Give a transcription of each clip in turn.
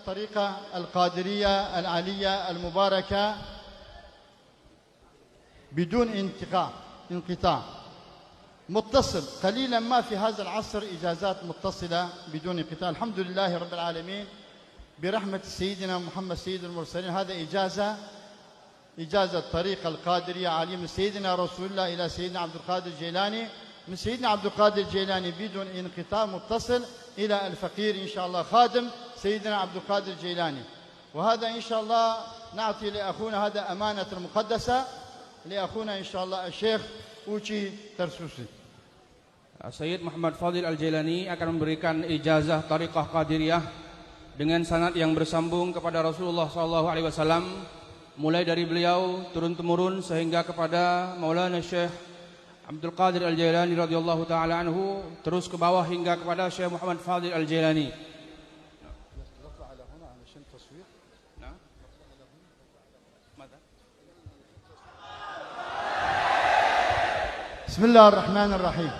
الطريقة القادرية العالية المباركة بدون انقطاع متصل. قليلا ما في هذا العصر إجازات متصلة بدون انقطاع. الحمد لله رب العالمين برحمة سيدنا محمد سيد المرسلين. هذا إجازة الطريقة القادرية عالية من سيدنا رسول الله إلى سيدنا عبد القادر الجيلاني، من سيدنا عبد القادر الجيلاني بدون انقطاع متصل إلى الفقير إن شاء الله خادم سيدنا عبد القادر الجيلاني. وهذا إن شاء الله نعطي لأخونا هذا أمانة المقدسة لأخونا إن شاء الله الشيخ Uci Tarsusi. Sayyid Muhammad Fadil Al-Jailani akan memberikan ijazah Tariqah Qadiriyah dengan sanad yang bersambung kepada Rasulullah SAW, mulai dari beliau turun-temurun sehingga kepada Maulana Syekh Abdul Qadir Al-Jailani radhiyallahu taala anhu, terus ke bawah hingga kepada Syekh Muhammad Fadil Al-Jailani. بسم الله الرحمن الرحيم.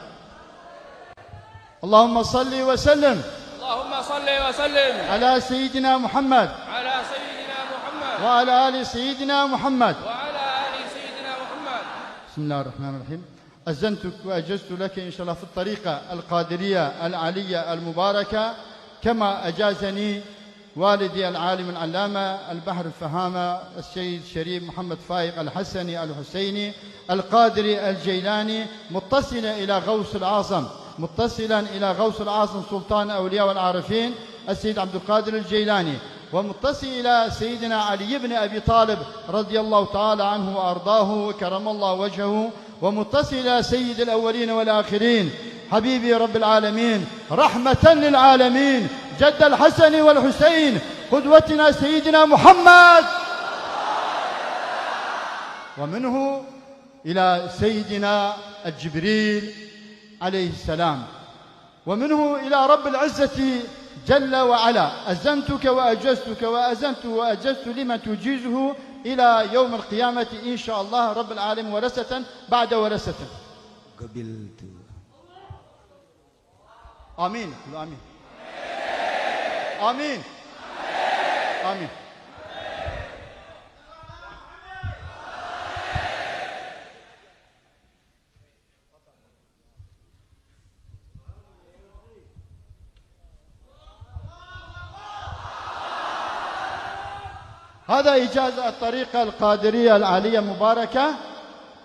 اللهم صل وسلم، اللهم صل وسلم على سيدنا محمد، على سيدنا محمد، وعلى آل سيدنا محمد، وعلى آل سيدنا محمد. بسم الله الرحمن الرحيم. أذنتك وأجزت لك إن شاء الله في الطريقة القادرية العالية المباركة كما أجازني والدي العالم العلامة البحر الفهامة السيد شريف محمد فايق الحسني الحسيني القادري الجيلاني، متصلا إلى غوث الأعظم، متصلا إلى غوث الأعظم سلطان أولياء والعارفين السيد عبد القادر الجيلاني، ومتصل إلى سيدنا علي بن أبي طالب رضي الله تعالى عنه وأرضاه وكرم الله وجهه، ومتصل إلى سيد الأولين والآخرين حبيبي رب العالمين رحمة للعالمين جد الحسن والحسين قدوتنا سيدنا محمد، ومنه إلى سيدنا الجبريل عليه السلام، ومنه إلى رب العزة جل وعلا. أذنتك وأجزتك وأذنت وأجزت لما تجيزه إلى يوم القيامة إن شاء الله رب العالمين، ورثة بعد ورثة. قبلت. آمين. آمين. آمين. آمين. هذا إجازة الطريقة القادرية العالية المباركة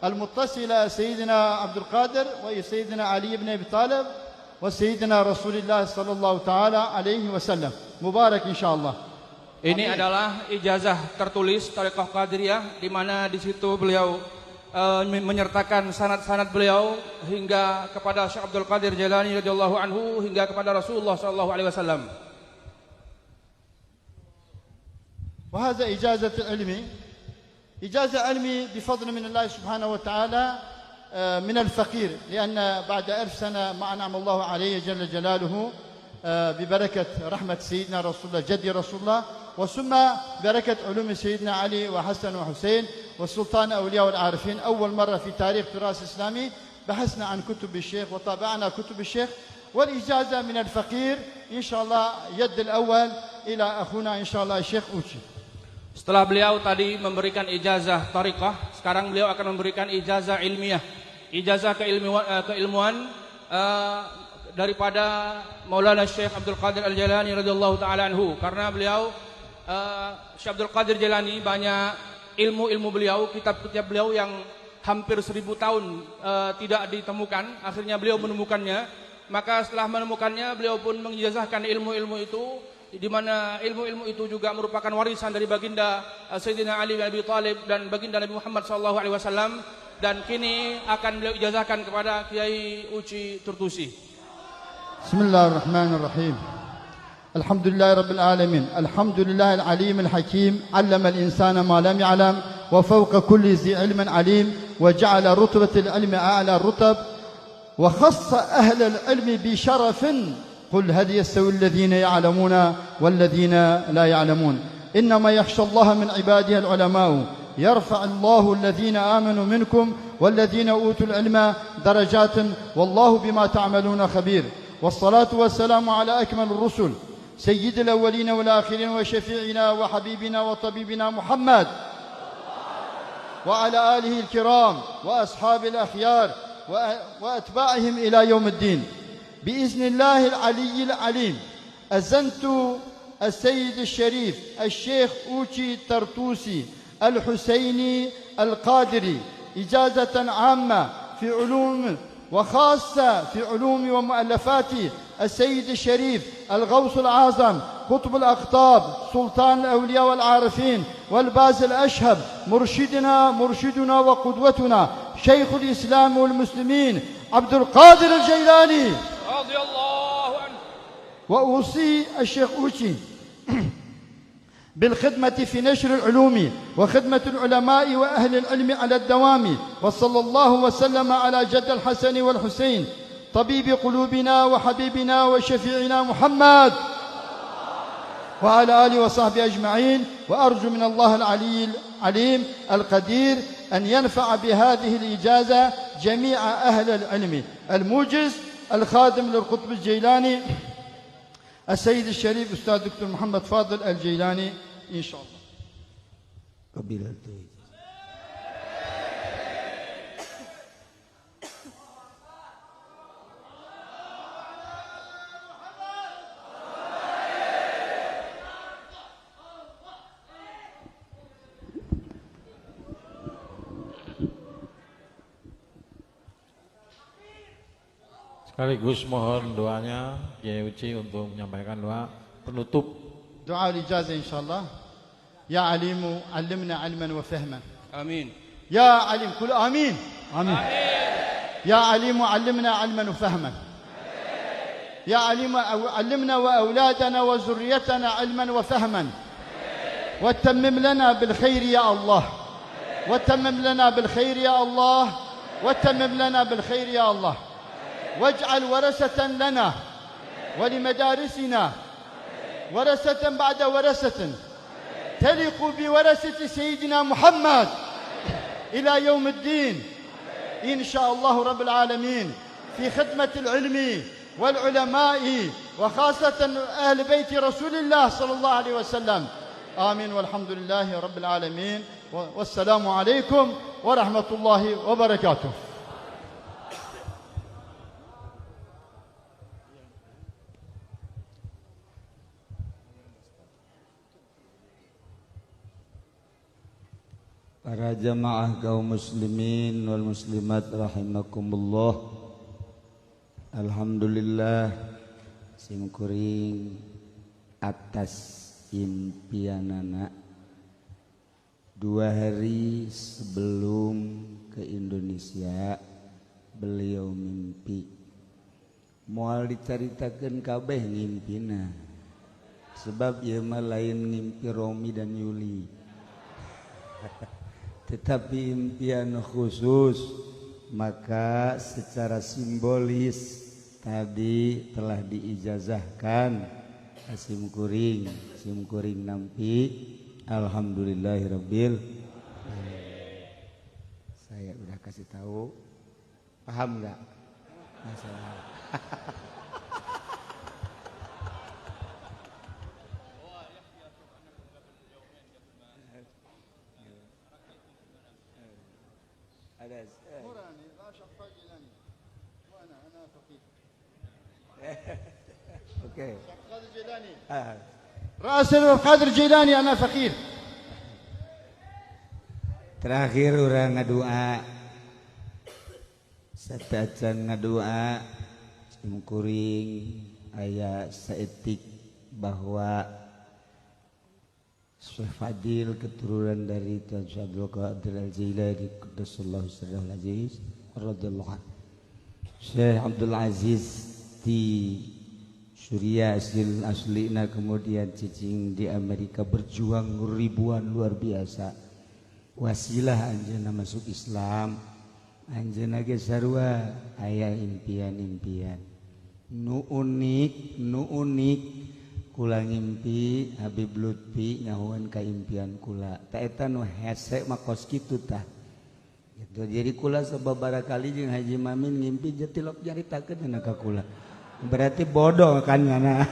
المتصلة سيدنا عبد القادر وسيدنا علي بن أبي طالب وسيدنا رسول الله صلى الله تعالى عليه وسلم. مبارك إن شاء الله. Ini adalah ijazah tertulis Thariqah Qadiriyah, di mana di situ beliau menyertakan sanad-sanad beliau hingga kepada Syekh Abdul Qadir Jailani radhiyallahu anhu hingga kepada Rasulullah sallallahu alaihi wasallam. وهذا إجازة علمي، إجازة علمي بفضل من الله سبحانه وتعالى من الفقير، لأن بعد 1000 سنة ما أنعم الله عليه جل جلاله ببركة رحمة سيدنا رسول الله جدي رسول الله، وثم بركة علوم سيدنا علي وحسن وحسين والسلطان أولياء والعارفين. أول مرة في تاريخ تراث إسلامي بحثنا عن كتب الشيخ وطبعنا كتب الشيخ، والإجازة من الفقير إن شاء الله يد الأول إلى أخونا إن شاء الله الشيخ أوتشي. Setelah beliau tadi memberikan ijazah tariqah, sekarang beliau akan memberikan ijazah ilmiah, ijazah keilmuan daripada Maulana Syekh Abdul Qadir Al-Jailani radhiyallahu taala anhu. Karena beliau Syekh Abdul Qadir Jailani banyak ilmu-ilmu beliau, kitab-kitab beliau yang hampir 1000 tahun tidak ditemukan, akhirnya beliau menemukannya. Maka setelah menemukannya, beliau pun mengijazahkan ilmu-ilmu itu, di mana ilmu-ilmu itu juga merupakan warisan dari baginda Sayyidina Ali bin Abi Thalib dan baginda Nabi Muhammad sallallahu alaihi wasallam, dan kini akan beliau ijazahkan kepada Kiai Uci Turtusi. Bismillahirrahmanirrahim. Alhamdulillah rabbil alamin. Alhamdulillahil alimil hakim, 'allama al-insana ma lam ya'lam wa fawqa kulli zi 'ilmin 'alim wa ja'ala rutbatal 'ilmi a'la ar-rutab wa khassa ahla al-'ilmi bi sharafin. قل هل يستوي الذين يعلمون والذين لا يعلمون إنما يخشى الله من عباده العلماء يرفع الله الذين آمنوا منكم والذين أوتوا العلم درجات والله بما تعملون خبير. والصلاة والسلام على أكمل الرسل سيد الأولين والآخرين وشفيعنا وحبيبنا وطبيبنا محمد وعلى آله الكرام وأصحاب الأخيار وأتباعهم إلى يوم الدين. بإذن الله العلي العليم أذنت السيد الشريف الشيخ أوتشي ترتوسي الحسيني القادري إجازة عامة في علوم وخاصة في علوم ومؤلفات السيد الشريف الغوث الأعظم قطب الأقطاب سلطان الأولياء والعارفين والباز الأشهب مرشدنا وقدوتنا شيخ الإسلام والمسلمين عبد القادر الجيلاني رضي الله عنه. وأوصي الشيخ أوتشي بالخدمة في نشر العلوم وخدمة العلماء وأهل العلم على الدوام، وصلى الله وسلم على جد الحسن والحسين طبيب قلوبنا وحبيبنا وشفيعنا محمد وعلى آله وصحبه أجمعين. وأرجو من الله العلي العليم القدير أن ينفع بهذه الإجازة جميع أهل العلم. الموجز الخادم للقطب الجيلاني السيد الشريف أستاذ دكتور محمد فاضل الجيلاني إن شاء الله. قبلت. Sekaligus mohon doanya Kiai Uci untuk menyampaikan doa penutup. Doa ijazah insyaallah. Ya alimu allimna ilman wa fahman. Amin. Ya alim kul amin. Amin. Ya alimu allimna ilman wa fahman. Ya alimu allimna wa auladana wa zurriyatana ilman wa fahman. Wa tammim lana bil khair ya Allah. Wa tammim lana bil khair ya Allah. Wa tammim lana bil khair ya Allah. واجعل ورثة لنا ولمدارسنا ورثة بعد ورثة تليق بورثة سيدنا محمد إلى يوم الدين إن شاء الله رب العالمين، في خدمة العلم والعلماء وخاصة أهل بيت رسول الله صلى الله عليه وسلم. آمين والحمد لله رب العالمين، والسلام عليكم ورحمة الله وبركاته. Para jamaah kaum muslimin wal muslimat rahimakumullah. Alhamdulillah simkuring atas impianana 2 hari sebelum ke Indonesia beliau mimpi. Moal dicaritakeun kabeh ngimpina. Sebab ieu mah lain ngimpi Romi dan Yuli. Tetapi impian khusus, maka secara simbolis tadi telah diijazahkan simkuring, simkuring nampi. Alhamdulillahirabbil. Saya udah kasih tahu, paham nggak? Masalah. Oke. Rasul Qadir Jilani ana fakir. Terakhir orang ngadua. Satacan ngadua simkuring aya saetik bahwa Syekh Fadil keturunan dari Tuan Syekh Abdul Qadir Al-Jilani qaddasallahu sirrahul aziz radhiyallahu anhu. Syekh Abdul Aziz di Suriah asil aslina kemudian cicing di Amerika berjuang ribuan luar biasa. Wasilah anjeunna masuk Islam, anjeunna ge sarua aya impian-impian. Nu unik kula ngimpi Habib Lutfi nyahoan ka impian kula. Ta eta nu hese mah kos kitu tah. Gitu. Jadi kula sababaraha kali jeung Haji Mamin ngimpi jetilok nyaritakeun ka kula. Berarti bodoh kan nyana.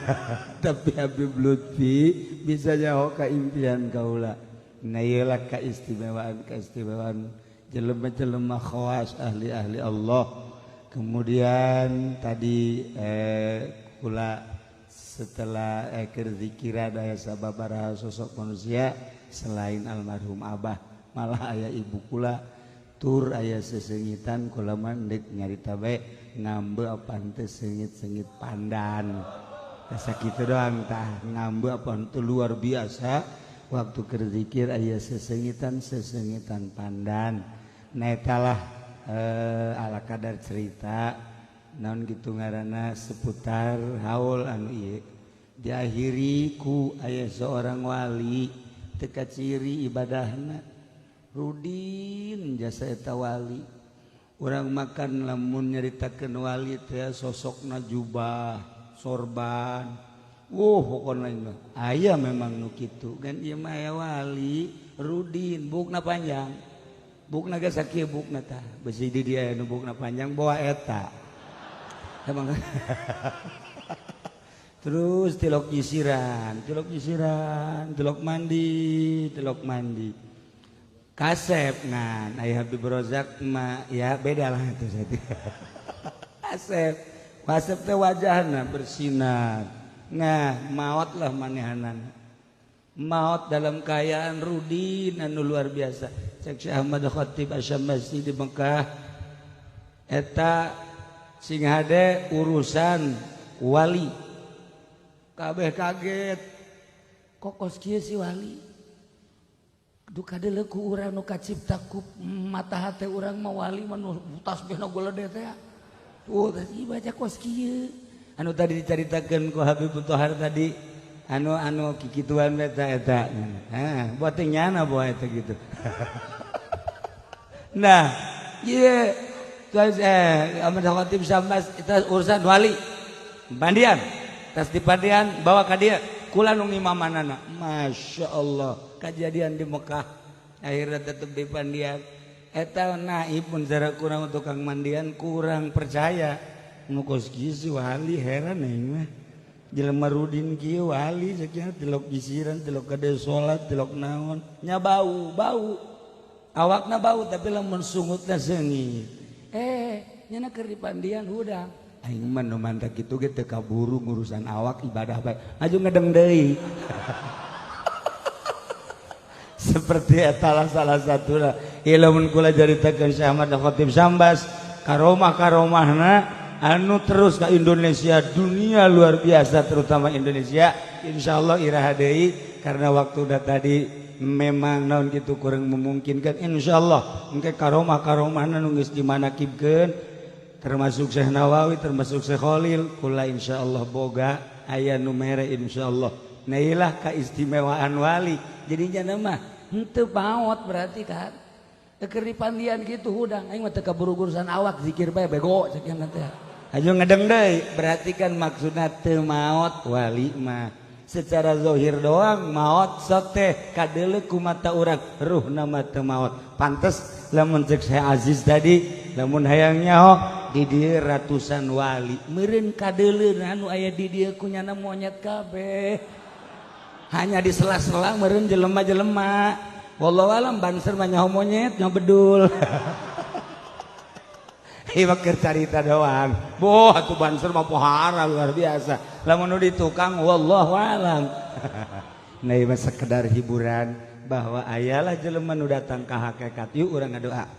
Tapi Habib Lutfi bisa nyaho ka impian kaula. Nah, iyalah keistimewaan keistimewaan jelema-jelema khawas, ahli-ahli Allah. Kemudian tadi kula setelah keur zikiran aya sababaraha sosok manusia selain almarhum Abah, malah aya ibu kula tur aya sesengitan. Kula mah ndek nyarita bae, ngambe apa teu sengit-sengit pandan. Asa kitu doang tah, ngambe apa teu luar biasa. Waktu keur zikir aya sesengitan sesengitan pandan. Nah, eta lah ala kadar cerita naon gitu ngaranna seputar haul anu ieu. Diakhiri ku aya seorang wali teka ciri ibadahna rudin jasa eta wali. Urang makan lamun nyaritakeun wali teh sosokna jubah sorban. Wuh, pokokna mah aya memang nu kitu kan. Ieu mah aya wali rudin, bukna panjang, bukna ge sakieu bukna tah. Besi di dia nu bukna panjang bawa eta emang. Terus tilok nyisiran, tilok nyisiran, tilok mandi, tilok mandi, kasep. Nah, ayah Habib Rozak mah ya beda lah itu. Asep kasep teh wajahna bersinar. Nah, maot lah manehanan, maot dalam keadaan rudin anu luar biasa. Cek Syekh Ahmad Khatib Asy-Syammasi di Mekah eta sing hade urusan wali, kabeh kaget, kok kos kieu si wali. Duka deuleu ku urang nu kacipta ku mata hate urang mah wali mah nu tasbihna golede teh. Tuh tadi baca kos kieu anu tadi dicaritakeun ku Habib Tohar tadi, anu anu kikituan eta eta. Nah, buat nyana bawa eta gitu. Nah, ieu terus Ahmad Khatib Syambas itu urusan wali mandian, tas di pandian bawa ka dieu kula nu ngimamanana. Masya Allah, kejadian di Mekah akhirnya tetep di pandian eta naib mun jara kurang tukang mandian kurang percaya nu kos kieu si wali. Heran aing mah, jelema rudin kieu wali sakieu, tilok gisiran, tilok kade salat, tilok naon nya, bau bau awakna bau, tapi lamun sungutna seungit. Nyana keur di pandian hudang, aing mah nu mantak kitu ge teu kaburu ngurusan awak, ibadah bae aju ngedeng deui. Seperti eta lah salah satu lah lamun kula caritakeun Syekh Ahmad Khatib Sambas karomah karomahna anu terus ke Indonesia, dunia luar biasa, terutama Indonesia. Insyaallah iraha deui karena waktu udah tadi memang naon gitu kurang memungkinkan. Insyaallah engke karomah karomahna nu geus dimanakibkeun, termasuk Syekh Nawawi, termasuk Syekh Khalil, kula insyaallah boga aya nu mere insyaallah. Nah, ilah keistimewaan wali. Jadinya nama henteu maot berarti kan keur di pandian gitu hudang, aing mah teu kaburu urusan awak, zikir bae bego sekian teh aju ngedeng deui. Berarti kan maksudna teu maot wali mah secara zahir doang maot, sok teh kadeuleu ku mata urang, ruhna mah teu maot. Pantes lamun cek Syekh Aziz tadi, lamun hayang nyaho di dieu ratusan wali meureun kadeuleu anu aya di dieu kunyana monyet kabeh, hanya di sela-sela meureun jelema-jelema. Wallahu alam, banser mah nyaho monyet, nyaho bedul. Ieu mah keur carita doang. Boh, atuh banser mah pohara luar biasa. Lamun nu di tukang wallahu alam. Nah, ieu mah sekedar hiburan bahwa ayalah jelema nu datang ka hakikat. Yuk urang ngadoa.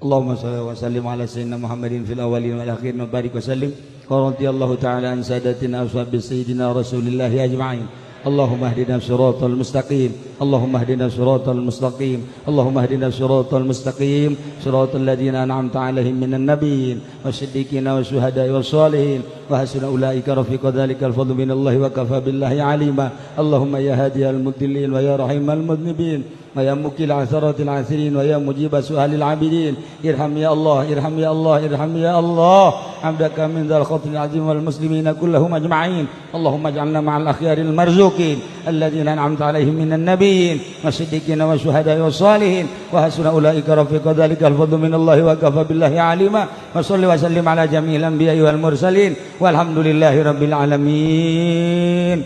Allahumma shalli wa sallim ala sayyidina Muhammadin fil awwalin wal akhirin wa barik wa sallim. Wa radhiyallahu ta'ala an sadatina ashabi sayyidina Rasulillah ajma'in. Allahumma hdina siratal mustaqim. Allahumma hdina siratal mustaqim. Allahumma hdina siratal mustaqim. Siratal ladzina an'amta 'alaihim minan nabiyyin wasiddiqina wasyuhada'i wassalihin wa hasuna ulaika rafiqa. Dzalikal fadlu minallahi wa kafa billahi alima. Allahumma ya hadiyal mudillin wa ya rahimal mudnibin wa ya mukil asaratil asirin wa ya mujiba su'alil abidin, irham ya Allah, irham ya Allah, irham ya Allah abdaka min dzal khatril azim wal muslimina kullahum ajma'in. Allahumma ij'alna ma'al akhyaril marzuqin alladzina an'amta 'alaihim minan nabiyyin. nabiyyin wasiddiqina wasyuhada'i wassalihin wa hasuna ulaika rafiqa dzalikal fadlu minallahi wa kafa billahi alima wa shalli wa sallim ala jami'il anbiya'i wal mursalin walhamdulillahi rabbil alamin.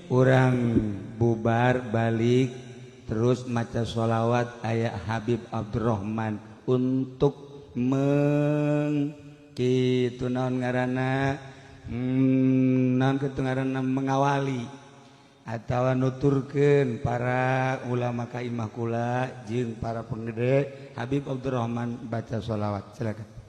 Urang bubar balik terus maca sholawat aya Habib Abdurrahman untuk meng kitu naon ngaranna naon kitu ngaranna mengawali atawa nuturkeun para ulama ka imah kula jeung para penggede. Habib Abdurrahman baca sholawat, silakan.